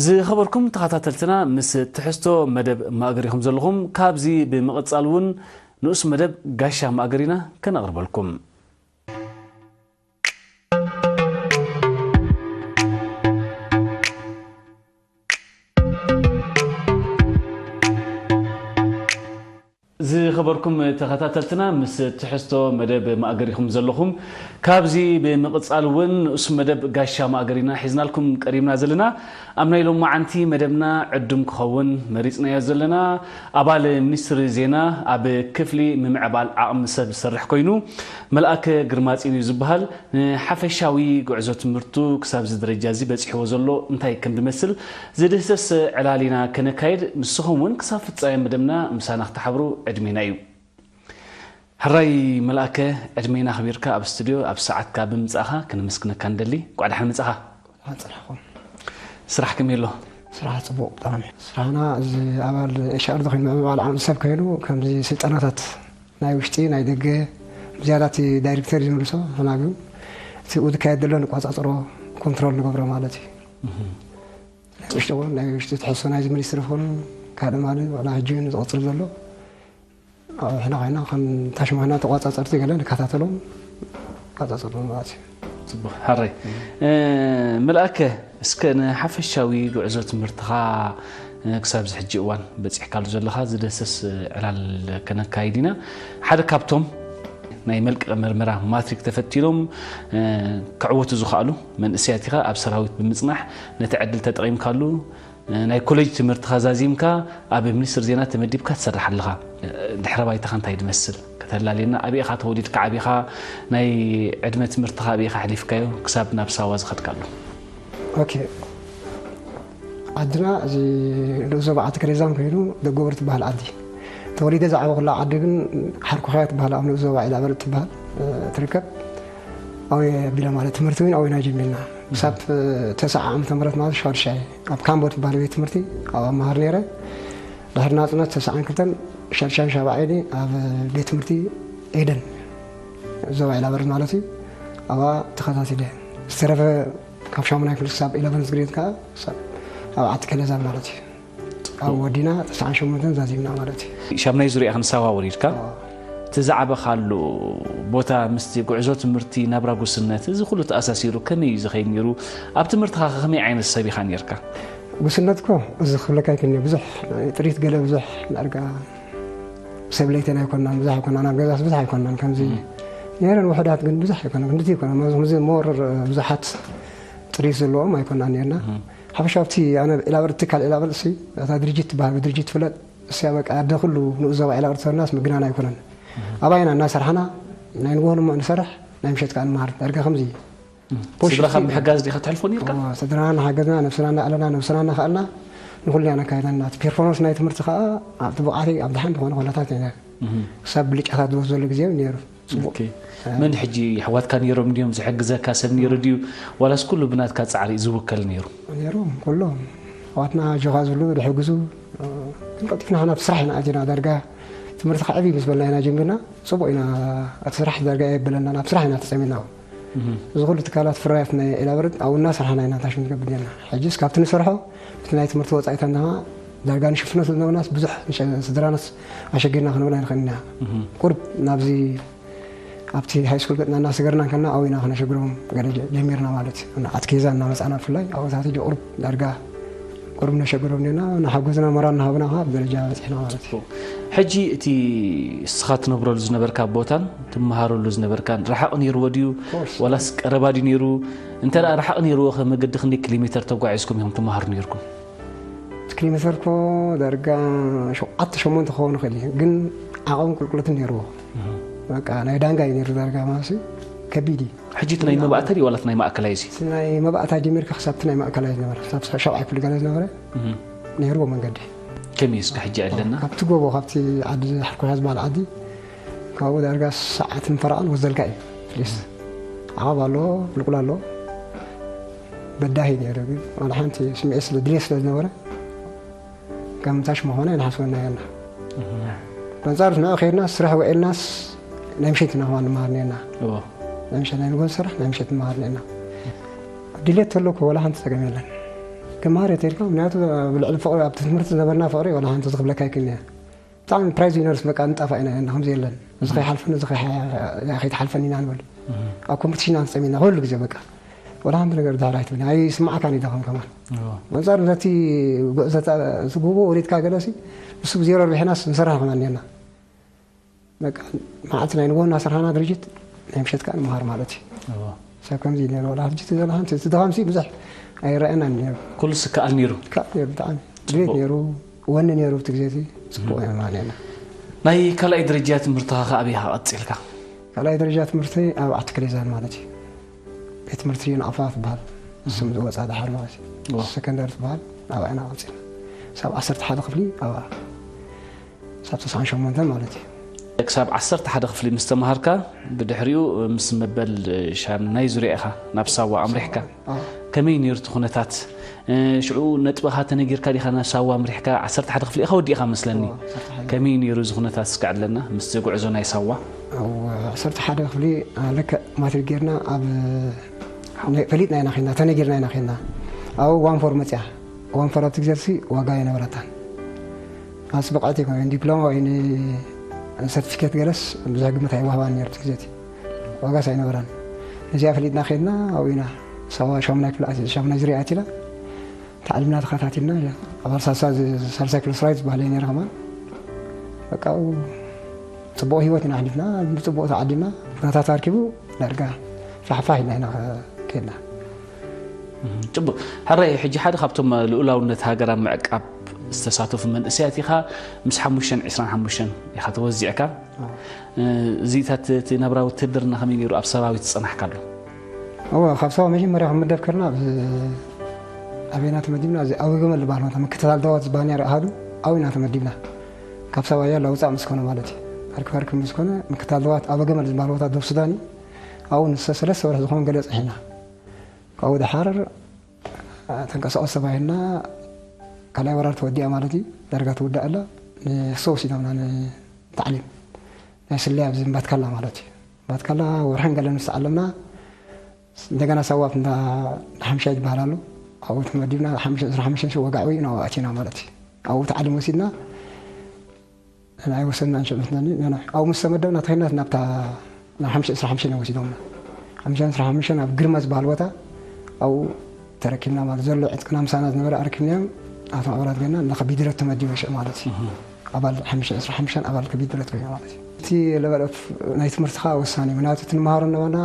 ዝኸበርኩም ተኸታተልትና፣ ምስ ትሕዝቶ መደብ ማእገር ኢኹም ዘለኹም። ካብዚ ብምቕጻል እውን ንኡስ መደብ ጋሻ ማእገር ኢና ከነቕርበልኩም። ዝኸበርኩም ተኸታተልትና፣ ምስ ትሕዝቶ መደብ ማእገር ኢኹም ዘለኹም። ካብዚ ብምቕጻል እውን ንኡስ መደብ ጋሻ ማእገር ኢና ሒዝናልኩም ቀሪብና ዘለና። ኣብ ናይ ሎማዓንቲ መደብና ዕዱም ክኸውን መሪጽናዮ ዘለና ኣባል ሚኒስትሪ ዜና፣ ኣብ ክፍሊ ምምዕባል ዓቕሚ ሰብ ዝሰርሕ ኮይኑ፣ መልኣከ ግርማጽዮን እዩ ዝበሃል። ንሓፈሻዊ ጉዕዞ ትምህርቱ ክሳብ እዚ ደረጃ እዚ በጺሕዎ ዘሎ እንታይ ከም ዝመስል ዝድህስስ ዕላል ኢና ከነካይድ። ንስኹም እውን ክሳብ ፍጻሜ መደብና ምሳና ክትሓብሩ ዕድሜና እዩ። ሕራይ መልኣከ፣ ዕድሜና ኣኽቢርካ ኣብ ስቱድዮ ኣብ ሰዓትካ ብምጻእኻ ከነመስግነካ ንደሊ። እንቋዕ ደሓን መጻኻ። ኣንጽናኹም። ስራሕ ከመይ ኣሎ? ስራሕ ጽቡቕ ብጣዕሚ። ስራሕና እዚ ኣባል ኤች ኣር ዶ ኮይኑ ምዕባል ዓቕሚ ሰብ ኮይኑ ከምዚ ስልጠናታት ናይ ውሽጢ ናይ ደገ ዝያዳ እቲ ዳይሬክተር ዝምልሶ፣ ንሕና ግን እቲ ዝካየድ ዘሎ ንቆጻጸሮ፣ ኮንትሮል ንገብሮ ማለት እዩ። ናይ ውሽጢ እውን ናይ ውሽጢ ትሕዝቶ ናይዚ ሚኒስትሪ ይኹን ካልእ ማለት ዋላ ሕጂ እውን ዝቕጽል ዘሎ ኣብ ሕና ኮይና ከም ታሽማና ተቋጻጸርቲ ገለ ንከታተሎም፣ ቆጻጸርሎም ማለት እዩ። ጽቡቕ፣ ሕራይ። እ፣ መልኣከ፣ እስከ ንሓፈሻዊ ጉዕዞ ትምህርትኻ፣ እ፣ ክሳብ እዚ ሕጂ እዋን በጺሕካሉ ዘለኻ ዝደሰስ ዕላል ከነካይድ ኢና። ሓደ ካብቶም ናይ መልቀቂ መርመራ ማትሪክ ተፈቲኖም፣ እ፣ ክዕወቱ ዝኸኣሉ መንእሰያት ኢኻ። ኣብ ሰራዊት ብምጽናሕ ነቲ ዕድል ተጠቒምካሉ፣ እ፣ ናይ ኮሌጅ ትምህርትኻ ዛዚምካ ኣብ ሚኒስትሪ ዜና ተመዲብካ ትሰርሕ ኣለኻ። እ፣ ድሕረ ባይታኻ እንታይ ትመስል? ከተላልየና፣ ኣበይ ኢኻ ተወሊድካ ዓቢኻ? ናይ ዕድመ ትምህርትኻ ኣበይ ኢኻ ኣሕሊፍካዮ ክሳብ ናብ ሳዋ ዝኸድካሉ? ኦኬ። ዓድና እዚ ንኡስ ዞባ ዓዲ ከረዛን ኮይኑ ደጎበር ትበሃል ዓዲ። ተወሊደ ዝዓበኹላ ዓዲ ግን ሓርኩኸያ ትበሃል ኣብ ንኡስ ዞባ ኢላበርት ትበሃል፣ እ፣ ትርከብ። ኣብየ ኣቢለ ማለት ትምህርቲ እውን ኣብና ጀሚርና። ክሳብ፣ እ፣ ተስዓ ዓመተ ምህረት ማለት ሻድሻይ ኣብ ካምቦ ትበሃል ቤት ትምህርቲ ኣብ ኣመሃር ነይረ። ድሕሪ ናጽነት ተስዓን ክልተን፣ ሻድሻይን ሻብዓይን ኣብ ቤት ትምህርቲ ኤደን ዞባ ኢላበርት ማለት እዩ። ኣብኣ ተኸታቲለ። ዝተረፈ ካብ ሻሙናይ ክፍሊ ክሳብ ኢለቨንዝ ግሬድ ከኣ ክሳብ ኣብ ዓዲ ከለዛን ማለት እዩ። ኣብ ወዲና ተስዓን ሸሞንተን ዛዚምና ማለት እዩ። ሻሙናይ ዙርያ ክንሳዋ ወሪድካ? ኣዎ። እቲ ዝዓበኻሉ ቦታ ምስቲ ጉዕዞ ትምህርቲ ናብራ ጉስነት፣ እዚ ኩሉ ተኣሳሲሩ ከመይ እዩ ዝኸይድ ነይሩ? ኣብ ትምህርትኻ ከ ከመይ ዓይነት ሰብ ኢኻ ነይርካ? ጉስነት እኮ እዚ ክብለካ ኣይክእልን እየ። ብዙሕ ጥሪት ገለ ብዙሕ ዳርጋ ሰብ ለይተን ኣይኮናን፣ ብዙሕ ኣይኮናን፣ ኣብ ገዛስ ብዙሕ ኣይኮናን። ከምዚ እም። ነይረን ውሑዳት ግን ብዙሕ ኣይኮናን፣ ክንድቲ ኣይኮናን። ማለት ከምዚ ሞር ብዙሓት ጥሪት ዘለዎም ኣይኮናን ነይርና። እም። ሓፈሻ ኣብቲ ኣነ ኢላበርት ትካል ኢላበርት እሲ እታ ድርጅት ትበሃል ብድርጅት ትፍለጥ እሲያ በቃ ኣደ ኩሉ ንኡስ ዞባ ኢላበርት ተበልናስ ምግናን ኣይኮነን። እም። ኣባይና እናሰርሓና ናይ ንግሆ ንሰርሕ ናይ ምሸት ከዓ ንመሃር ዳርጋ ከምዚ እዩ። እም። ፖሽ ስድራኻ እቲ ብምሕጋዝ ዲኻ ተሕልፎ ነይርካ? እዋ፣ ስድራና እናሓገዝና፣ ነብስና እናኣለና፣ ነብስና እናኸኣልና ንኹሉ ኢና ነካይደና። እቲ ፔርፎርማንስ ናይ ትምህርቲ ከዓ ኣብቲ ብቕዓተይ ኣብ ደሓን ዝኾነ ኩነታት ኢና። እም። ክሳብ ብልጫታት ዝወስደሉ ግዜ እውን ነይሩ። ጽቡቕ። ኦኬ። እ። መን ሕጂ ኣሕዋትካ ነይሮም ድዮም? ዝሕግዘካ ሰብ ነይሩ ድዩ? ዋላስ ኩሉ ብናትካ ጻዕሪ እዩ ዝውከል ነይሩ? ነይሮም፣ ኩሎም። ኣሕዋትና ኣጆኻ ዝብሉ ዝሕግዙ፣ እ፣ ግን ቀልጢፍና ኸና ኣብ ስራሕ ኢና ኣቲና ዳርጋ። ትምህርቲ ከዕቢ ምስ በልና ኢና ጀሚርና። ጽቡቕ ኢና፣ እቲ ስራሕ ዳርጋ የብለናን፣ ኣብ ስራሕ ኢና ተጸሚድና። እህ። እዚ ኩሉ ትካላት ፍርያት ናይ ኤላበርት ኣብኡ እናሰርሓና ኢና ታሽም ዝገብር ዘለና። ሕጂስ ካብቲ ንሰርሖ፣ እቲ ናይ ትምህርቲ ወጻኢታትና ዳርጋ ንሽፍኖ ስለ ዝነበርናስ ብዙሕ ንሸ-፣ ስድራናስ ኣሸጊርና ክንብል ኣይንኽእልን ኢና። እህ። ቁሩብ ናብዚ ኣብቲ ሃይ ስኩል ገጽና እናሰገርና እንከለና ኣብኡ ኢና ከነሸግሮም ገለ ጀ-፣ ጀሚርና ማለት እዩ። እና ኣትኬዛ እናመጻና ብፍላይ ኣብኡ ታሕቲ ቁሩብ ዳርጋ ቁሩብ ነሸግሮም ኔርና፣ እናሓገዝና ሞራል እናሃብና ከዓ ኣብ ደረጃ በጺሕና ማለት እዩ። ሕጂ እቲ እስኻ ትነብረሉ ዝነበርካ ቦታን ትመሃረሉ ዝነበርካን ርሓቕ ነይርዎ ድዩ? ኮርስ። ዋላስ ቀረባ ድዩ ነይሩ? እንተ ደኣ ርሓቕ ነይርዎ ኸ መገዲ ክንደይ ኪሎ ሜተር ተጓዒዝኩም ኢኹም ትመሃሩ ነይርኩም? እቲ ኪሎ ሜተር እኮ ዳርጋ ሸውዓተ ሸሞንተ ክኸውን ይኽእል እዩ፣ ግን ዓቐብን ቁልቁለትን ነይርዎ። እህ። በቃ ናይ ዳንጋ እዩ ነይሩ ዳርጋ ማለት እዩ። ከቢድ እዩ። ሕጂ እቲ ናይ መባእታ ድዩ ዋላ እቲ ናይ ማእከላይ እዚ? እቲ ናይ መባእታ ጀሚርካ ክሳብ እቲ ናይ ማእከላይ ዝነበረ፣ ክሳብ ሻብዓይ ክፍሊ ገለ ዝነበረ እህ። ነይርዎ መንገዲ። ከመይ እስከ ሕጂ ኣለና? ካብቲ ጎቦ፣ ካብቲ ዓዲ ሓርኮያ ዝበሃል ዓዲ፣ ካብኡ ዳርጋ ሰዓትን ፈረቓን ወዘልካ እዩ። ፕሊስ። ዓቐብ ኣሎ፣ ቁልቁል ኣሎ። በዳሂ ነይሩ፣ ግን ዋላ ሓንቲ ስምዒት ስለ ድሌት ስለ ዝነበረ፣ ከም ታሽ ምዃና ኣይንሓስበና ኔርና። እህ። በንጻሩ ንዕኡ ከይድና ስራሕ ውዒልናስ ናይ ምሸት ኢና ከማን ንመሃር ኔርና። እዎ። ናይ ምሸት ናይ ንግሆ ስራሕ ናይ ምሸት ንመሃር ኔርና። ድሌት ተሎ እኮ ዋላ ሓንቲ ጸገም የለን። ክመሃር እየ ተይልካ፣ ምክንያቱ ኣብ ልዕሊ ፍቕሪ፣ ኣብቲ ትምህርቲ ዝነበርና ፍቕሪ ዋላ ሓንቲ ዝኽብለካ ኣይክእልን እየ። ብጣዕሚ ፕራይዝ ዊነርስ በቃ ንጣፋ ኢና፣ እና ከምዚ የለን፣ እዚ ከይሓልፈኒ፣ እዚ ከይሓ-፣ ከይትሓልፈኒ ኢና ንብል። ኣብ ኮምፒቲሽን ኢና ተጸሚድና ኩሉ ግዜ በቃ። ዋላ ሓንቲ ነገር ድሕር ኣይትብል፣ ኣይስማዓካን እዩ ደኸም ከማን። ኣዎ። በንጻር ነቲ ጉዕዞ ታ-፣ እቲ ጎቦ ወሪድካ ገለሲ፣ ንሱ ብዜሮ ርቢሕናስ ንሰርሕ ከማን ኔርና። በቃ መዓልቲ ናይ ንግሆ እናሰርሓና ድርጅት ናይ ምሸት ከኣ ንምሃር ማለት እዩ። እዎ። ሰብ ከምዚ እዩ ነይሩ። ዋላ ሕጂ እቲ ዘለኻ እቲ፣ እቲ ድኻምሲ ብዙሕ ኣይረኣየናን ነይሩ። ኩሉስ ይከኣል ነይሩ? ይከኣል ነይሩ ብጣዕሚ። ጽቡቕ። ድሌት ነይሩ፣ ወኒ ነይሩ፣ እቲ ግዜ እቲ ጽቡቕ እም። እየ ማለት እየ። ናይ ካልኣይ ደረጃ ትምህርትኻ ከ ኣበይ ኢኻ ቀጺልካ? ካልኣይ ደረጃ ትምህርቲ ኣብ ዓዲ ክሌዛን ማለት እዩ። ቤት ትምህርቲ ናቕፋ ትበሃል። ስም ዝወጻ ደሓር ማለት እዩ። እዎ። ሰከንደሪ ትበሃል፣ ኣብኣ ኢና ቀጺልና። ሳብ ዓሰርተ ሓደ ክፍሊ ኣብኣ። ሳብ ተስዓን ሸሞንተን ማለት እዩ። ክሳብ ዓሰርተ ሓደ ክፍሊ ምስ ተማሃርካ፣ ብድሕሪኡ ምስ መበል ሻምናይ ዙርያ ኢኻ ናብ ሳዋ ኣምሪሕካ። ኣዎ። ከመይ ነይሩ እቲ ኩነታት? እ፣ ሽዑ ነጥብኻ ተነጊርካ ዲኻ ናብ ሳዋ ኣምሪሕካ? ዓሰርተ ሓደ ክፍሊ ኢኻ ወዲእኻ መስለኒ። ኣዎ፣ ዓሰርተ ሓደ። ከመይ ነይሩ እዚ ኩነታት እስከ ዕለና፣ ምስቲ ጉዕዞ ናይ ሳዋ? ኣብ ዓሰርተ ሓደ ክፍሊ፣ እ፣ ልክዕ ማትሪክ ጌርና ኣብ፣ ነ-፣ ፈሊጥና ኢና ኸይድና፣ ተነጊርና ኢና ኸይድና። ኣብኡ ዋን ፎር መጽያ። ዋን ፎር ኣብቲ ግዜ ሲ ዋጋ ኣይነበረታን። ኣስ ብቕዕቲ ኣይኮነን፣ ዲፕሎማ ወይ ን-፣ ሰርቲፊኬት ገለስ ብዙሕ ግምት ኣይወሃባን ነይሩ እቲ ግዜ እቲ። ዋጋስ ኣይነበራን። ነዚኣ ፈሊጥና ኸይድና ኣብኡ ኢና። ሳዋ ሻሙናይ ክፍሊ ኣቲ-፣ ሻሙናይ ዙርያ ኣቲና። ተዓሊምና ተኸታቲልና፣ ኣባል ሳልሳ ዝ-፣ ሳልሳይ ክፍሊ ስራዊት ዝበሃል እየ ነይረ ከማን። በቃ ኣብኡ ጽቡቕ ህይወት ኢና ኣሕሊፍና፣ ብጽቡቕ ተዓሊምና፣ ኩነታት ኣርኪቡ ዳርጋ ፋሕፋሕ ኢልና ኢና ከ-፣ ከድና። እም፣ ጽቡቕ። ሕራይ፣ ሕጂ ሓደ ካብቶም ልኡላውነት ሃገር ኣብ ምዕቃብ ዝተሳተፉ መንእሰያት ኢኻ፣ ምስ ሓሙሽተን ዕስራን ሓሙሽተን ኢኻ ተወዚዕካ። ኣዎ። እ፣ እዚታት እቲ ናብራ ውትድርና ከመይ ነይሩ ኣብ ሰራዊት ዝጸናሕካሉ? እወ፣ ካብ ሳዋ መጀመርያ ክምደብ ከለና፣ ብ-፣ ኣበይና ተመዲብና? እዚ ኣበገመል ዝበሃል ቦታ፣ ምክትታል ደዋት ዝበሃል ነይሩ ኣሃዱ፣ ኣብኡ ኢና ተመዲብና። ካብ ሳዋ ያላ ውጻእ ምስ ኮነ ማለት እዩ። ኣርክብ ኣርክብ ምስ ኮነ፣ ምክትታል ደዋት ኣበገመል ዝበሃል ቦታ፣ ደቡብ ሱዳን እዩ። ኣብኡ ንሰ-፣ ሰለስተ ወርሒ ዝኾን ገለ ጸሒና። ካብኡ ደሓር፣ እ፣ ተንቀሳቐስ ተባሂልና፣ ካልኣይ ወራር ተወዲኣ ማለት እዩ። ዳርጋ ትውዳእ ኣላ። ንሶ ወሲዶምና ንታዕሊም። ናይ ስለያ ኣብዚ ባትካላ ማለት እዩ። ባትካላ ወርሕን ገለን ምስ ተዓለምና፣ እንደገና ሳዋ እንዳ ሓምሻይ ዝበሃል ኣሎ። ኣብኡ ተመዲብና፣ ሓምሽተ፣ ዕስራ ሓሙሽተ ሽሕ ወጋዕዊ ናብኡ ኣቲና ማለት እዩ። ኣብኡ ተዓሊም ወሲድና፣ ንዓይ ወሰንና እንሸጥ መስለኒ፣ ንሕና ኣብኡ ምስ ተመደብና፣ ተኸይድና ናብታ፣ ናብ ሓምሽተ ዕስራ ሓሙሽተ እዮም ወሲዶምና። ሓምሽተ ዕስራ ሓሙሽተ ኣብ ግርመ ዝበሃል ቦታ፣ ኣብኡ ተረኪብና ማለት ዘሎ ዕጥቅና ምሳና ዝነበረ ኣረኪብናዮም፣ ኣቶም ኣባላት ገና እንዳ ከቢድረት ተመዲበ ሽዑ ማለት እዩ። እህ። ኣባል ሓምሽተ ዕስራ ሓሙሽተ ኣባል ከቢድረት ኮይኑ ማለት እዩ። እቲ ለበል ኦፍ ናይ ትምህርቲ ኸኣ ወሳኒ እዩ። ምክንያቱ እቲ ንመሃሮ እናበልና፣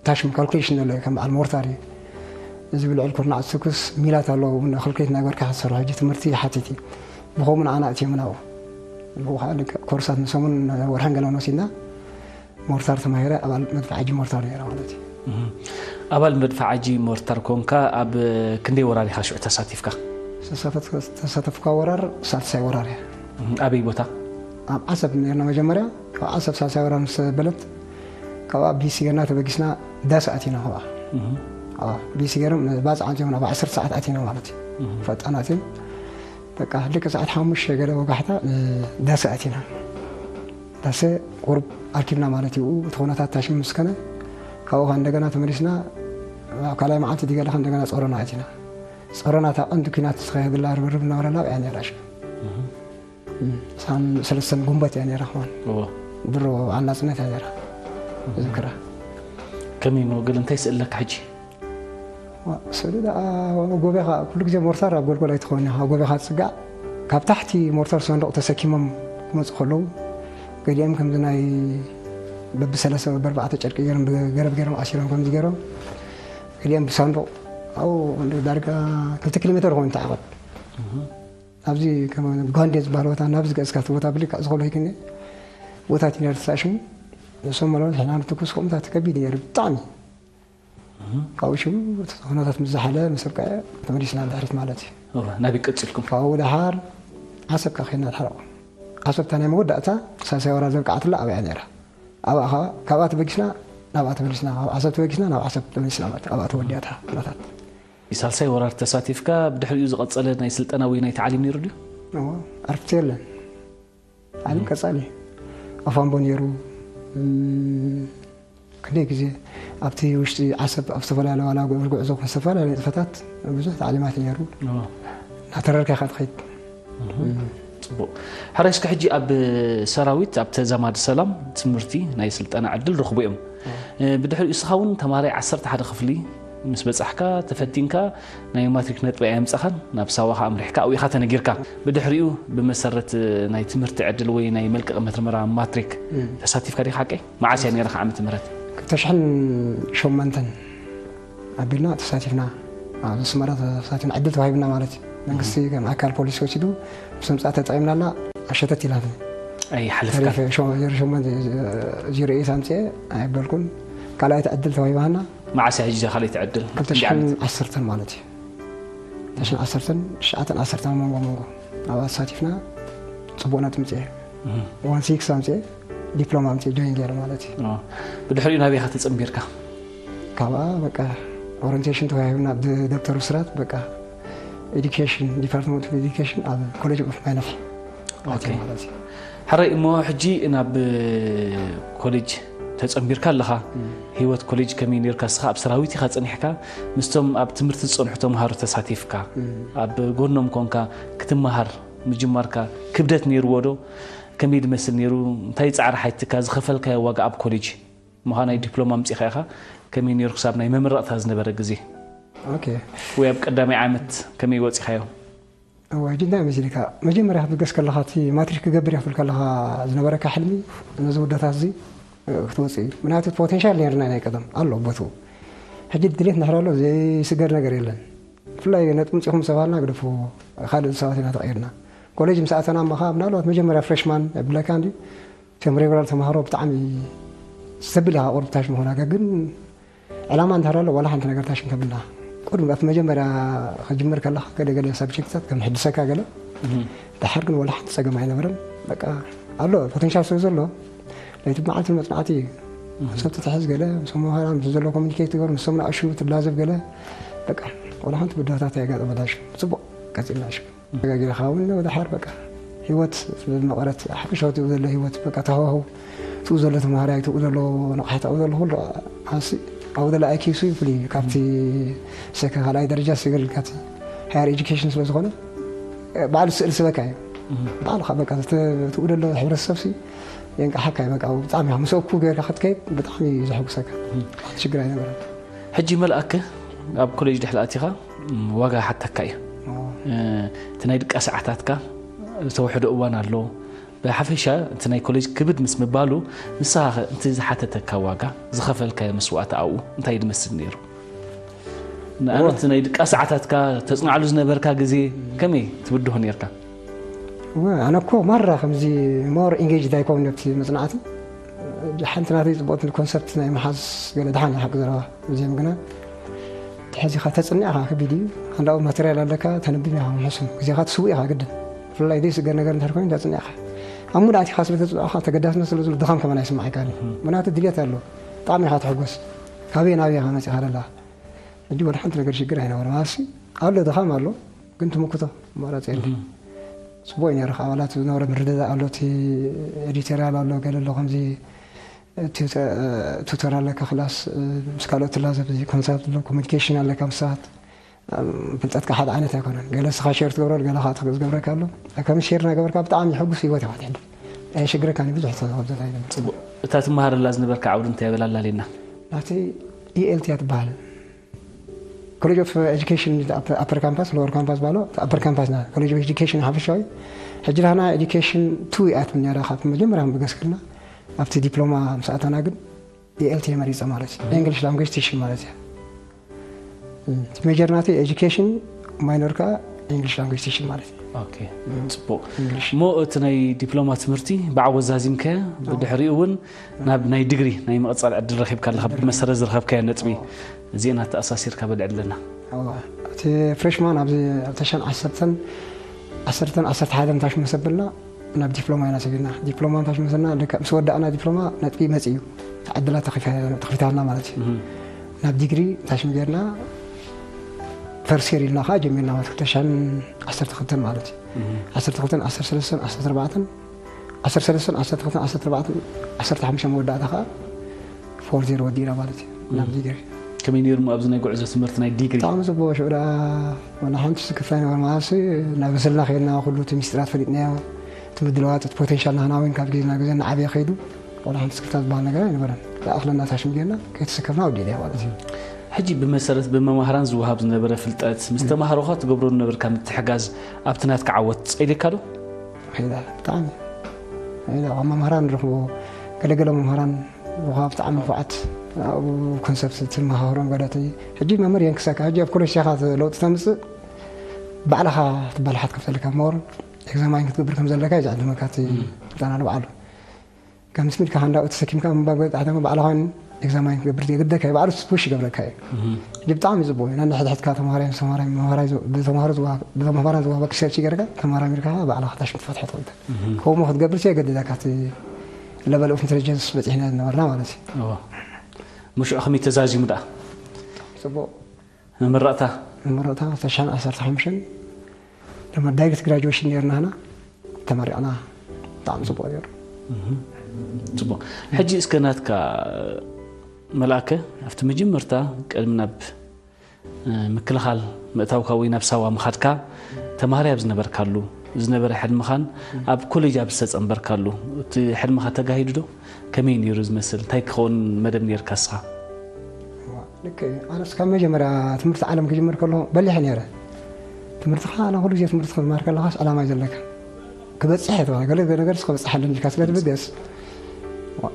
ታሽም ካልኩሌሽን ዘሎ እዩ፣ ከም በዓል ሞርታር እዩ። እዚ ብልዕል ኩርናዕ ዝትኩስ ሚላት ኣለዎ፣ እውን ካልኩሌት እናገበርካ ክትሰርሖ። ሕጂ ትምህርቲ ይሓትት እዩ። ብኸምኡ ንዓና ኣእትዮምና ኣብኡ። ብኡ ኸኣ ልክዕ ኮርሳት ንሰሙን ወርሕን ገለን ወሲድና፣ ሞርታር ተማሂረ ኣባል መድፍዓጂ ሞርታር ነይረ ማለት እዩ። እህ። ኣባል መድፍዓጂ ሞርታር ኮንካ ኣብ ክንደይ ወራር ኢኻ ሽዑ ተሳቲፍካ? ዝተሳተፍ-፣ ዝተሳተፍካ ወራር ሳልሳይ ወራር እያ። እህ፣ ኣበይ ቦታ? ኣብ ዓሰብ ነርና መጀመርያ፣ ካብ ዓሰብ ሳልሳይ ወራር ምስ በለት፣ ካብኣ ቢሲ ጌርና ተበጊስና ዳስ ኣቲና ካብኣ። እህ። ኣዋ፣ ቢሲ ጌሮም ባጽዕ ኣንጺኦም ናብ ዓሰርተ ሰዓት ኣቲና ማለት እዩ። እህ። ፈጣናት እዮም። በቃ ልክዕ ሰዓት ሓሙሽተ ገለ ወጋሕታ፣ እ፣ ዳሰ ኣቲና። ዳሰ ቁሩብ ኣርኪብና ማለት እዩ። እቲ ኩነታት ታሽም ምስ ከነ፣ ካብኡ ኸኣ እንደገና ተመሊስና፣ ኣብ ካልኣይ መዓልቲ ድገለ ኸኣ እንደገና ጸሮና ኣቲና። ጸሮና እታ ቀንዲ ኲናት ዝተኻየደላ ርብርብ እናበለላ ኣብያ ነይራ ሽዑ። እህ። እም፣ ሳን ሰለስተን ጉንበት እያ ነይራ ኸማን። እዎ። ድሮ በዓል ናጽነት እያ ነይራ። እዝክራ። ከመይ እሞ፣ ገለ እንታይ ስእለካ ሕጂ? ዋ፣ ስእሊ ደኣ ኣብ ጎቤኻ፣ ኩሉ ግዜ ሞርታር ኣብ ጎልጎል ኣይትኸውን እያ። ኣብ ጎቤኻ ትጽጋዕ፣ ካብ ታሕቲ ሞርታር ሳንዱቕ ተሰኪሞም ክመጹ ከለዉ፣ ገሊኦም ከምዚ ናይ በብሰለስተ በብኣርባዕተ ጨርቂ ገይሮም፣ ብገረብ ገይሮም ኣሲሮም ከምዚ ገይሮም፣ ገሊኦም ብሳንዱቕ፣ ኣብኡ ዳርጋ ክልተ ኪሎ ሜተር ይኸውን እቲ ዓቐብ። እህ። ኣብዚ ከም ጓንዴ ዝበሃል ቦታ፣ ናብዚ ገጽካ እቲ ቦታ ብልክዕ ዝኸሎ ይግነ ቦታ እቲ ነይሩ ተሳእሽሙ። ንሶም መለመል ሕና ንትኩስ ከምኡታት ከቢድ ነይሩ ብጣዕሚ። እህ። ካብኡ ሽዑ እቲ ኩነታት ምስ ዝሓለ፣ ምስ ኣብቅዐ፣ ተመሊስና ንድሕሪት ማለት እዩ። እወ፣ ናበይ ቀጺልኩም? ካብኡ ደሓር ዓሰብ ከኣ ኸይድና ድሓር ኣብኡ። ዓሰብ እታ ናይ መወዳእታ ሳልሳይ ወራር ዘብቅዓትላ ኣብኣ እያ ነይራ። ኣብኣ ኸኣ፣ ካብኣ ተበጊስና፣ ናብኣ ተመሊስና፣ ካብ ዓሰብ ተበጊስና፣ ናብ ዓሰብ ተመሊስና ማለት እዩ። ኣብኣ ተወዲኣ እታ ኩነታት። ሳልሳይ ወራር ተሳቲፍካ፣ ብድሕሪኡ ዝቐጸለ ናይ ስልጠና ወይ ናይ ታዕሊም ነይሩ ድዩ? እወ፣ ዕርፍቲ የለን። ታዕሊም እም። ቀጻሊ እዩ። ኣፋምቦ ነይሩ፣ እም፣ ክንደይ ግዜ ኣብቲ ውሽጢ ዓሰብ ኣብ ዝተፈላለዩ ዋላ ጉዕዞ ጉዕዞ ይኹን ዝተፈላለዩ ንጥፈታት ብዙሕ ታዕሊማት ነይሩ። እናተረርካ ኢኻ ትኸይድ። ፅቡቅ። ሕራይ እስከ ሕጂ ኣብ ሰራዊት ኣብ ተዛማዲ ሰላም ትምህርቲ ናይ ስልጠና ዕድል ረኽቡ እዮም። ብድሕሪኡ እስኻ እውን ተማሃራይ ዓሰርተ ሓደ ክፍሊ ምስ በጻሕካ ተፈቲንካ ናይ ማትሪክ ነጥቢ ኣየምጻኻን ናብ ሳዋ ከኣ ኣምሪሕካ ኣብኡ ኢኻ ተነጊርካ። ብድሕሪኡ ብመሰረት ናይ ትምህርቲ ዕድል ወይ ናይ መልቀቂ መርመራ ማትሪክ ተሳቲፍካ ዲኻ ሓቀይ? መዓስ እያ ነይራ ዓመተ ምህረት? ክልተ ሽሕን ሸሞንተን ኣቢልና ተሳቲፍና ኣብዚ ኣስመራ ተሳቲፍና ዕድል ተዋሂብና ማለት እዩ። መንግስቲ ከም ኣካል ፖሊሲ ወሲዱ ምስ ምምፃእ ተጠቒምናላ ኣሸተት ኢላትኒ። ኣይሓለፍካን። ዜሮ ሸሞንተ ዜሮ ኤይት ኣምፅኤ ኣይበልኩን። ካልኣይቲ ዕድል ተዋሂባና። መዓስ እያ ሕጂ እዛ ካልኣይቲ ዕድል? ክልተ ሽሕን ዓሰርተን ማለት እዩ። ክልተ ሽሕን ዓሰርተን ትሽዓተን ዓሰርተን ኣብ መንጎ መንጎ ኣብኣ ተሳቲፍና ፅቡቕ ነጥቢ ምፅኤ። ዋን ሲክስ ኣምፅኤ ዲፕሎማ ኣምፅኤ ጆይን ገይረ ማለት እዩ። ብድሕሪኡ ናበይ ኢኻ ተፀንቢርካ? ካብኣ በቃ ኦሪንቴሽን ተዋሂብና ብዶክተር ብስራት በቃ ኤዱኬሽን ዲፓርትመንት ኦፍ ኤዱኬሽን ኣብ ኮሌጅ ኦፍ ማይነፍ ኣትየ ማለት እዩ። ሕራይ እሞ ሕጂ ናብ ኮሌጅ ተፀንቢርካ ኣለኻ። ህይወት ኮሌጅ ከመይ ነይርካ? እስኻ ኣብ ሰራዊት ኢኻ ፀኒሕካ ምስቶም ኣብ ትምህርቲ ዝፀንሑ ተምሃሮ ተሳቲፍካ ኣብ ጎኖም ኮንካ ክትመሃር ምጅማርካ ክብደት ነይርዎ ዶ? ከመይ ድመስል ነይሩ? እንታይ ፃዕሪ ሓቲትካ? ዝኸፈልካዮ ዋጋ ኣብ ኮሌጅ ምዃን ናይ ዲፕሎማ ኣምፂእካ ኢኻ። ከመይ ነይሩ ክሳብ ናይ መመረቕታ ዝነበረ ግዜ? ኦኬ። ወይ ኣብ ቀዳማይ ዓመት ከመይ ወፂኻዮ? እዋ ሕጂ እንታይ መሲልካ መጀመርያ ክትብገስ ከለኻ እቲ ማትሪክ ክገብር እየ ክትብል ከለኻ ዝነበረካ ሕልሚ ነዚ ውደታት እዚ ክትወፅእ እዩ። ምክንያቱ ፖቴንሻል ነርና ናይ ቀደም ኣሎ ቦትኡ። ሕጂ ድሌት እንድሕር ኣሎ ዘይስገር ነገር የለን። ብፍላይ ነጥቢ ምፅኹም ዝተባሃልና ግደፎ ካልእ ሰባት ኢና ተቐይርና። ኮሌጅ ምስ ኣተና እሞ ከዓ ምናልባት መጀመርያ ፍሬሽማን የብለካ እንዲ እቶም ሬጉላር ተምሃሮ ብጣዕሚ ሰብል ኢኻ ቁሩብ ታሽ ምኾናካ ግን ዕላማ እንድሕር ኣሎ ዋላ ሓንቲ ነገር ታሽ እንተብልና ቅድሚ ኣብቲ መጀመርያ ክጅምር ከለኻ ገለ ገለ ሳብጀክትታት ከም ሕድሰካ ገለ ድሓር ግን ዋላ ሓንቲ ፀገም ኣይነበረን። በቃ ኣሎ ፖቴንሻል ስለ ዘሎ ለይቲ መዓልቲ መፅናዕቲ እዩ። ሰብ ትትሕዝ ገለ ምስ መምህራን ምስ ዘሎ ኮሚኒኬት ትገር ምስ ሰሙን ኣሹ ትላዘብ ገለ በቃ ዋላ ሓንቲ ብድሆታት ኣየጋጠመናሽ። ፅቡቅ ቀፂልና ሽ ተጋጊርካ እውን ወደ ሓር በቃ ህይወት መቐረት ሓፈሻዊ ትኡ ዘሎ ህይወት በቃ ተሃዋሁ ትኡ ዘሎ ተምሃራይ ትኡ ዘሎ ንቕሓት ኣብኡ ዘሎ ኩሉ ኣሲ ኣብኡ ዘሎ ኣይኪሱ ይፍል እዩ ካብቲ ሰከ ካልኣይ ደረጃ ስገር ኢልካ ሃየር ኤጁኬሽን ስለ ዝኾነ ባዕሉ ስእል ስበካ እዩ። ባዕልኻ በቃ ትኡ ዘሎ ሕብረተሰብ ሲ የንቃሓካ እዩ። በቃ ብጣዕሚ ምስ እኩብ ገይርካ ክትከይድ ብጣዕሚ እዩ ዘሐጉሰካ። ሽግር ኣይነበረን። ሕጂ መልኣክ ኣብ ኮሌጅ ድሕሪ ኣቲኻ ዋጋ ሓተካ እዩ። እቲ ናይ ድቃ ሰዓታትካ ዝተወሕዶ እዋን ኣሎ። ብሓፈሻ እቲ ናይ ኮሌጅ ክብድ ምስ ምባሉ ንስኻ ኸ እቲ ዝሓተተካ ዋጋ ዝኸፈልካዮ መስዋእቲ ኣብኡ እንታይ ድመስል ነይሩ? ንኣብነት ናይ ድቃ ሰዓታትካ ተፅናዕሉ ዝነበርካ ግዜ ከመይ ትብድሆ ነርካ? ኣነ እኮ ማራ ከምዚ ሞር ኢንጌጅድ ኣይኮን ነብቲ መፅናዕቲ ሓንቲ ናተይ ፅቡቅቲ ኮንሰፕት ናይ መሓዝ ገለ ድሓን ሓቂ ዘረባ እዚኦም ግና ተሐዚኻ ተፅኒዕኻ ከቢድ እዩ። ሓንዳኡ ማተርያል ኣለካ ተነብብ ኢኻ ምሕሱም ግዜኻ ትስውእ ኢኻ ግድን ብፍላይ ዘይስገር ነገር እንድሕር ኮይኑ ተፅኒዕኻ ኣብ ሙድ ኣቲኻ ስለ ተፅንዕኻ ተገዳስነት ስለ ዘሎ ድኻም ከመን ኣይስማዓካን እዩ። ምክንያቱ ድልየት ኣሎ ብጣዕሚ ኢኻ ትሕጎስ ካበይ ናበይ ኢኻ መፂኻ ዘለኻ ሕጂ ወላ ሓንቲ ነገር ሽግር ኣይነበረ ማለትሲ ኣሎ ድኻም ኣሎ ግን ትምክቶ ኣማራፂ የለ ፅቡቅ እዩ ነይሩ ኣባላት ዝነበረ ምርድዳእ ኣሎ እቲ ኤዲቶሪያል ኣሎ ገለ ኣሎ ከምዚ ቱተር ኣለካ ክላስ ምስ ካልኦት ትላዘብ እዚ ኮንሳልት ኣሎ ኮሚኒኬሽን ኣለካ ምስ ሰባት ፍልጠትካ ሓደ ዓይነት ኣይኮነን ገለ ስኻ ሼር ትገብረሉ ገለ ከዓ ዝገብረካ ኣሎ ከም ሼር እናገበርካ ብጣዕሚ ሕጉስ ህይወት ኢኻ ትሕልፍ ኣይሽግረካን ብዙሕ ተዘኸብዘት ኣይነበረ ፅቡቅ እታ ትመሃረላ ዝነበርካ ዓውዲ እንታይ በላላሌና ናተይ ኢኤልቲ እያ ትበሃል ኮሌጅ ኦፍ ኤጁኬሽን ኣፐር ካምፓስ ሎወር ካምፓስ ባሎ ኣፐር ካምፓስ ና ኮሌጅ ኦፍ ኤጁኬሽን ሓፈሻዊ ሕጂ ዳህና ኤጁኬሽን ቱ እያ ትብል ነራ ካብ መጀመርያ ምግስክልና ኣብቲ ዲፕሎማ ምስ ኣተና ግን ኢኤልቲ መሪፀ ማለት እዩ ኢንግሊሽ ላንጉጅ ቲሽን ማለት እዩ እቲ ሜጀር ናተይ ኤጁኬሽን ማይነር ከዓ ኢንግሊሽ ላንጉጅ ቲሽን ማለት እዩ ኦኬ ፅቡቅ እሞ እቲ ናይ ዲፕሎማ ትምህርቲ ብዓወት ዛዚምከ ብድሕሪኡ እውን ናብ ናይ ድግሪ ናይ ምቕፃል ዕድል ረኺብካ ኣለኻ ብመሰረት ዝረኸብካዮ ነጥቢ እዚአን ኣተኣሳሲርካ በልዕለና። እዋ እቲ ፍሬሽማን ኣብዚ ኣብ ተሻን ዓሰርተን ዓሰርተን ዓሰርተ ሓደን ታሽሙ ሰብልና ናብ ዲፕሎማ ኢና ሰቢልና ዲፕሎማ ታሽሙ ሰና ልክዕ ምስ ወዳእና ዲፕሎማ ነጥቢ መፂ እዩ ተዓድላ ተኺፊታልና ማለት እዩ ናብ ዲግሪ ታሽሙ ጌርና ፈርስ የር ኢልና ከዓ ጀሚርና ማለት ክልተ ሽሕን ዓሰርተ ክልተን ማለት እዩ ዓሰርተ ክልተን ዓሰርተ ሰለስተን ዓሰርተ ኣርባዕተን ዓሰርተ ሰለስተን ዓሰርተ ክልተን ዓሰርተ ኣርባዕተን ዓሰርተ ሓሙሽተ መወዳእታ ከዓ ፎር ዜሮ ወዲእና ማለት እዩ ናብ ዲግሪ። ከመይ ነይሩ እሞ ኣብዚ ናይ ጉዕዞ ትምህርቲ ናይ ዲግሪ? ብጣዕሚ ጽቡቕ። ሽዑ ደኣ ዋላ ሓንቲ ስክፍታ ኣይነበረ። ማለትሲ ናብ በሰልና ከይድና ኩሉ እቲ ሚስጥራት ፈሊጥናዮ። እቲ ምድላዋት እቲ ፖቴንሻል ናህና እውን ካብ ግዜ ናብ ግዜ እናዓበየ ከይዱ ዋላ ሓንቲ ስክፍታ ዝበሃል ነገር ኣይነበረን። ዝኣኽለና ታሽም ጌርና ከይተሰከፍና ወዲእናዮ ማለት እዩ። ሕጂ ብመሰረት ብመማህራን ዝወሃብ ዝነበረ ፍልጠት ምስ ተማሃሮኻ ትገብሮ ዝነበርካ ምትሕጋዝ ኣብቲ ናትካ ዓወት ጸኢልካ ዶ? ሄዳ ብጣዕሚ ሄዳ ካብ መምህራን ንረኽቦ ገለገለ መምህራን ዝወሃብ ብጣዕሚ ንፉዓት ኣብኡ ኮንሰፕት ትመሃሮም ገለ እቲ ሕጂ መምህር የንክሰካ ሕጂ ኣብ ኮሌጅ ሴኻ ለውጢ ተምፅእ ባዕልኻ ትበላሓት ከፍተልካ ሞር ኤግዛማይን ክትገብር ከም ዘለካ እዩ ዝዕድመካ እቲ ስልጠና ንባዕሉ ከም ስሚድካ ሃንዳው ተሰኪምካ ምንባብ ገጣሕተማ ባዕልኻን ኤግዛማይን ክትገብር የግደካ እዩ ባዕሉ ፑሽ ይገብረካ እዩ ሕጂ ብጣዕሚ እዩ ፅቡቅ እዩ ነንሕድሕድካ ተምሃራይ ምስ ተምሃራይ ብተምሃራይ ዝወሃበክ ሪሰርች ገይርካ ተመራሚርካ ባዕልኻ ታሽም ትፈትሖ ትኽእል ከምኡ ክትገብር የገድደካ እቲ ለቨል ኦፍ ኢንቴሊጀንስ በፂሕና ዝነበርና ማለት እዩ እዎ። ምሽዑ ከመይ ተዛዚሙ ደኣ? ፅቡቅ መመረቕታ መመረቕታ ተሻን ዓሰርተ ሓሙሽተን ድማ ዳይሬክት ግራጁዌሽን ነርና ህና ተመሪቕና ብጣዕሚ ፅቡቅ ነሩ ፅቡቅ። ሕጂ እስከ ናትካ መልኣከ ኣብቲ መጀመርታ ቅድሚ ናብ ምክልኻል ምእታውካ ወይ ናብ ሳዋ ምኻድካ ተማሃራይ ኣብ ዝነበርካሉ ዝነበረ ሕልምኻን ኣብ ኮሌጅ ኣብ ዝተጸንበርካሉ እቲ ሕልምኻ ተጋሂዱ ዶ? ከመይ ነይሩ ዝመስል? እንታይ ክኸውን መደብ ነርካ እስኻ? ልክ እዩ። ኣነስ ካብ መጀመርያ ትምህርቲ ዓለም ክጅምር ከሎ በሊሕ ነይረ። ትምህርትኻ ኣነ ኩሉ ግዜ ትምህርቲ ክትማር ከለኻስ ዕላማ እዩ ዘለካ። ክበፅሕ እየ ተባሂሉ ገለ ነገር ክበፅሕ ኣለኒ ኢልካ ስለ ትብገስ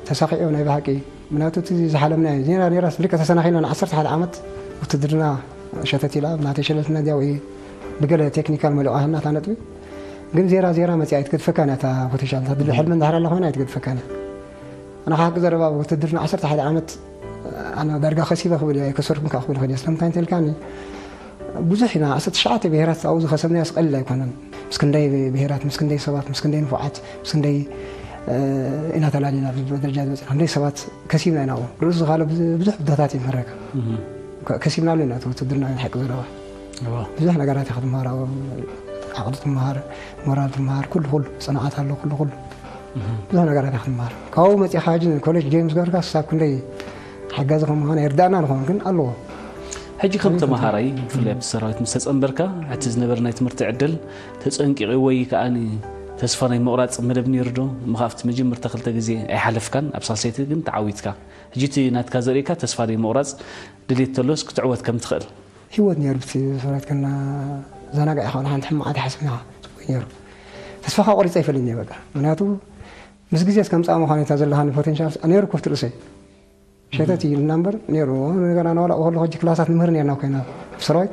ተሳኺዑ ናይ ብሓቂ ምክንያቱ እቲ ዝሓለምና እዩ ኔራ ኔራ ልክዕ ተሰናኺልና ን ዓሰርተ ሓደ ዓመት ውትድርና ሸተት ኢላ ናተይ ሸለልትና ዲያ ወይ ብገለ ቴክኒካል መሊቋ ህና እታ ነጥቢ ግን ዜራ ዜራ መፅያ ኣይትገድፈካን እያ እታ ፖቴንሻል እታ ድሊ ሕልሚ እንዳሕር ኣላ ኮይና ኣይትገድፈካን እያ ኣነ ሓቂ ዘረባ ውትድርና ዓሰርተ ሓደ ዓመት ኣነ ዳርጋ ከሲበ ክብል እየ ኣይከሰርኩን ከዓ ክብል ከድየ ስለምንታይ እንተልካኒ ብዙሕ ኢና ዓሰርተ ትሽዓተ ብሄራት ኣብኡ ዝኸሰብናዮ ስቐሊል ኣይኮነን ምስ ክንደይ ብሄራት ምስ ክንደይ ሰባት ምስ ክንደይ ንፉዓት ምስ ክንደይ ኢና ተላሊና ደረጃ ዝበፅና ክንደይ ሰባት ከሲብና ኢና ኣብኡ ርእሱ ዝኻለ ብዙሕ ብድሆታት እዩ ምህረካ ከሲብናሉ ኢና እቲ ውትድርና ሓቂ ዘረባ ብዙሕ ነገራት ኢኻ ትምሃር ዓቕዲ ትምሃር ሞራል ትምሃር ኩሉ ኩሉ ፅንዓት ኣሎ ኩሉ ኩሉ ብዙሕ ነገራት ኢኻ ትምሃር ካብኡ መፂኻ ሕጂ ኮሌጅ ጆይን ምስ ገበርካ ክሳብ ክንደይ ሓጋዚ ከም ምዃን ኣይርዳእና ንኸውን ግን ኣለዎ ሕጂ ከም ተመሃራይ ብፍላይ ኣብቲ ሰራዊት ምስ ተፀንበርካ እቲ ዝነበረ ናይ ትምህርቲ ዕድል ተፀንቂቑ ወይ ከዓ ተስፋ ናይ ምቑራፅ መደብ ነይሩ ዶ? እሞ ኣብቲ መጀመርታ ክልተ ግዜ ኣይሓለፍካን ኣብ ሳልሰይቲ ግን ተዓዊትካ። ሕጂ እቲ ናትካ ዘርእየካ ተስፋ ናይ ምቑራፅ ድሌት ተሎስ ክትዕወት ከም ትኽእል። ህይወት ነይሩ እቲ ሰራዊት ከና ዘናጋዕ ኢኻ ሓንቲ ሕማቕ ኣይትሓስብን ኢኻ ፅቡቅ ነይሩ ተስፋኻ ቆሪፀ ኣይፈልጥን እየ በቃ ምክንያቱ ምስ ግዜ እስከምፃእ ምዃን እታ ዘለኻኒ ፖቴንሻል ነይሩ ኮፍቲ ርእሰይ ሸተት እዩ ኢልና እምበር ነይሩ ነገር ኣነ ዋላ ከለኹ ሕጂ ክላሳት ንምህር ነርና ኮይና ኣብ ሰራዊት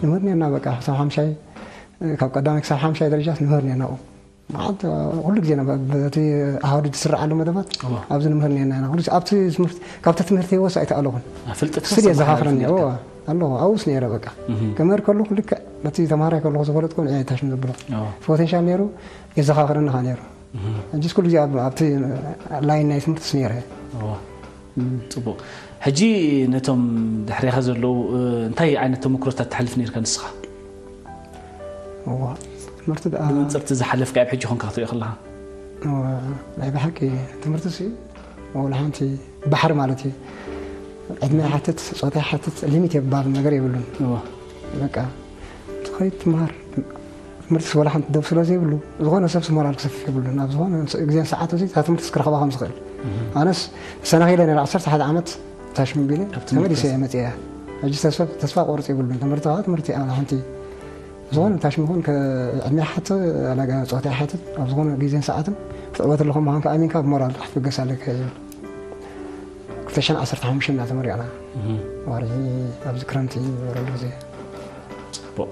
ንምህር ነርና በቃ ክሳብ ሓምሻይ ካብ ቀዳማይ ክሳብ ሓምሻይ ደረጃ ንምህር ነርና መዓት ኩሉ ግዜ በቲ ኣሃዱ ትስርዓሉ መደባት ኣብዚ ንምህር ነርና ኢና ኩሉ ኣብቲ ትምህርቲ ካብቲ ትምህርቲ ወፃኢ ኣይተኣለኹን ፍልጠት ስል የዘኻኽረኒ ኣለኹ ኣብኡስ ነይረ በቃ ክምህር ከለኹ ልክዕ በቲ ተምሃራይ ከለኹ ዝፈለጥኩ ንዕየ ኣይታሽም ዘብሎ ፖቴንሻል ነይሩ የዘኻኽረኒ ከዓ ነይሩ ሕጂስ ኩሉ ግዜ ኣብቲ ላይን ናይ ትምህርትስ ነይረ ፅቡቅ ሕጂ ነቶም ድሕሪኻ ዘለዉ እንታይ ዓይነት ተመክሮታት ተሕልፍ ነርካ ንስኻ እዋ ትምህርቲ ደኣ ብመንፅርቲ ዝሓለፍካ ኣብ ሕጂ ኮንካ ክትሪኦ ከለኻ እዋ ናይ ብሓቂ ትምህርቲ ሲ ወላ ሓንቲ ባሕሪ ማለት እዩ ዕድመ ይሓትት ፆታ ይሓትት ሊሚት የባል ነገር የብሉን እዋ በቃ ትኸይድ ትምሃር ትምህርትስ ወላ ሓንቲ ደብ ስለ ዘይብሉ ዝኾነ ሰብስ ሞራል ክሰፍሕ የብሉን ኣብ ዝኾነ ግዜን ሰዓት እዚ እታ ትምህርትስ ክረኽባ ከም ዝኽእል ኣነስ ሰናኺለ ነረ ዓሰርተ ሓደ ዓመት ታሽም ቢለ ተመሊሰ እየ መፅአ ሕጂ ተስፋ ቆርፅ የብሉን ትምህርቲ ከዓ ትምህርቲ እያ ሓንቲ ዝኾነ ታሽም ይኹን ዕድመ ሓት ላጋ ፀወታ ሓትት ኣብ ዝኾነ ግዜን ሰዓትን ክትዕወት ኣለኹ ምዃንካ ኣሚንካ ብሞራል ክትፍገስ ኣለካ እዩ ዝብል ክልተ ሽሕን ዓሰርተ ሓሙሽተን እናተመሪቕና ወርሒ ኣብዚ ክረምቲ ዝበረሉ ግዜ ፅቡቕ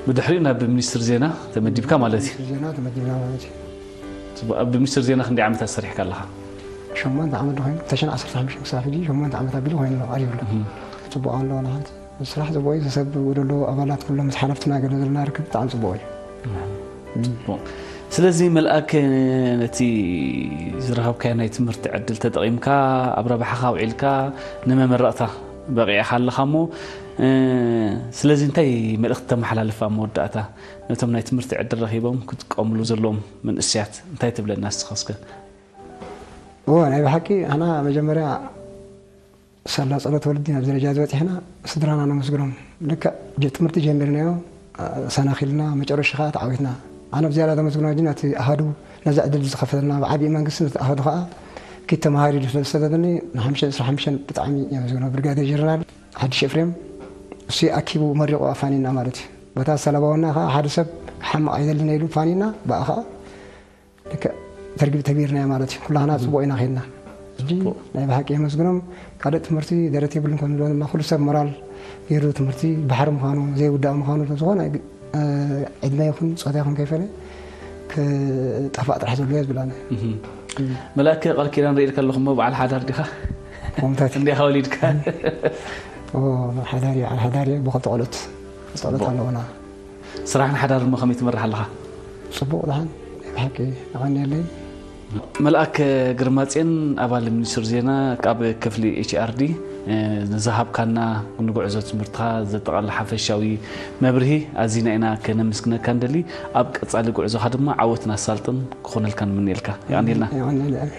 ብድሕሪኡ ናብ ሚኒስትር ዜና ተመዲብካ ማለት እዩ ዜና ተመዲብና ማለት እዩ ኣብ ሚኒስትር ዜና ክንደይ ዓመታት ሰሪሕካ ኣለኻ ሸሞንተ ዓመት ዶ ኮይኑ ክልተ ሽሕን ዓሰርተ ሓሙሽተን ክሳብ ሕጂ ሸሞንተ ዓመት ኣቢሉ ኮይኑ ኣሎ ቀሪቡ ኣሎ ፅቡቕ ኣሎ ንሓንቲ ስራሕ ፅቡቕ እዩ ሰብ ዝሰብ ውድሉ ኣባላት ኩሎም ምስ ሓለፍትና ገለ ዘለና ርክብ ብጣዕሚ ፅቡቕ እዩ ስለዚ መልኣክ ነቲ ዝረኸብካዮ ናይ ትምህርቲ ዕድል ተጠቒምካ ኣብ ረብሓኻ ኣውዒልካ ንመመረቕታ በቒዕኻ ኣለኻ እሞ ስለዚ እንታይ መልእኽቲ ተመሓላልፍ ኣብ መወዳእታ ነቶም ናይ ትምህርቲ ዕድል ረኺቦም ክጥቀምሉ ዘለዎም መንእሰያት እንታይ ትብለና እስኻ እስከ እዎ ናይ ብሓቂ ኣና መጀመርያ ሳላ ጸሎት ወልዲ ናብ ደረጃ ዝበጺሕና ስድራና ነመስግኖም። ልክዕ ጀ-፣ ትምህርቲ ጀሚርናዮ፣ አ፣ ሰናኺልና፣ መጨረሻ ኸኣ ተዓዊትና። ኣነ ብዝያዳ ዘመስግኖ ግን ነቲ ኣሃዱ ነዚ ዕድል ዝኸፈተልና ብዓቢኡ መንግስቲ ነቲ ኣሃዱ ኸኣ ኪድ ተማሃሪ ኢሉ ስለ ዝሰደደኒ ንሓሙሽተ ዕስራ ሓሙሽተ ብጣዕሚ የመስግኖ። ብርጋዴር ጀነራል ሓድሽ ኤፍሬም እሱ ኣኪቡ መሪቑ ኣፋኒና ማለት እዩ። በታ ሰለባውና ኸኣ ሓደ ሰብ ክሓምቕ ኣይደልን ኢሉ ፋኒና፣ ብኣ ኸኣ ልክዕ ተርጊብ ተቢርናዮ ማለት እዩ። ኩላህና ጽቡቕ ኢና ኸይድና። ሕጂ ናይ ብሓቂ የመስግኖም። ካልእ ትምህርቲ ደረት የብሉን ከም ዝብሎ ድማ ኩሉ ሰብ ሞራል ገይሩ ትምህርቲ ባሕሪ ምዃኑ ዘይውዳእ ምዃኑ ዝኾነ እ፣ ዕድመ ይኹን ጾታ ይኹን ከይፈለ ክጠፋእ ጥራሕ ዘሎ እየ ዝብል ኣነ። እህ። መልኣከ ቃል ኪዳን ርእየልካ ኣለኹ እሞ በዓል ሓዳር ዲኻ? ከምታት እንዲኻ ወሊድካ? ኦ፣ ሓዳር እየ፣ በዓል ሓዳር እየ፣ ብኸልተ ቆልዑት ጸሎት ኣለውና። ስራሕን ሓዳር እሞ ከመይ ትመርሕ ኣለኻ? ጽቡቕ ደሓን፣ ናይ ብሓቂ የቐንየለይ። መልኣከ ግርማጽዮን ኣባል ሚኒስትሪ ዜና ካብ ክፍሊ ኤች ኣር ዲ፣ እ፣ ንዝሃብካና ንጉዕዞ ትምህርትኻ ዘጠቓልል ሓፈሻዊ መብርሂ ኣዚና ኢና ከነመስግነካ ንደሊ። ኣብ ቀጻሊ ጉዕዞኻ ድማ ዓወትን ኣሳልጦን ክኾነልካ ንምንየልካ። የቐንየልና። የቐንየልና።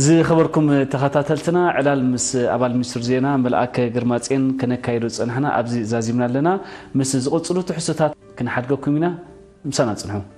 ዝኸበርኩም ተኸታተልትና፣ ዕላል ምስ ኣባል ሚኒስትሪ ዜና መልኣከ ግርማጽዮን ከነካይዶ ዝጸናሕና ኣብዚ ዛዚምና ኣለና። ምስ ዝቕጽሉ ትሕዝቶታት ክንሓድገኩም ኢና። ምሳና ጽንሑ።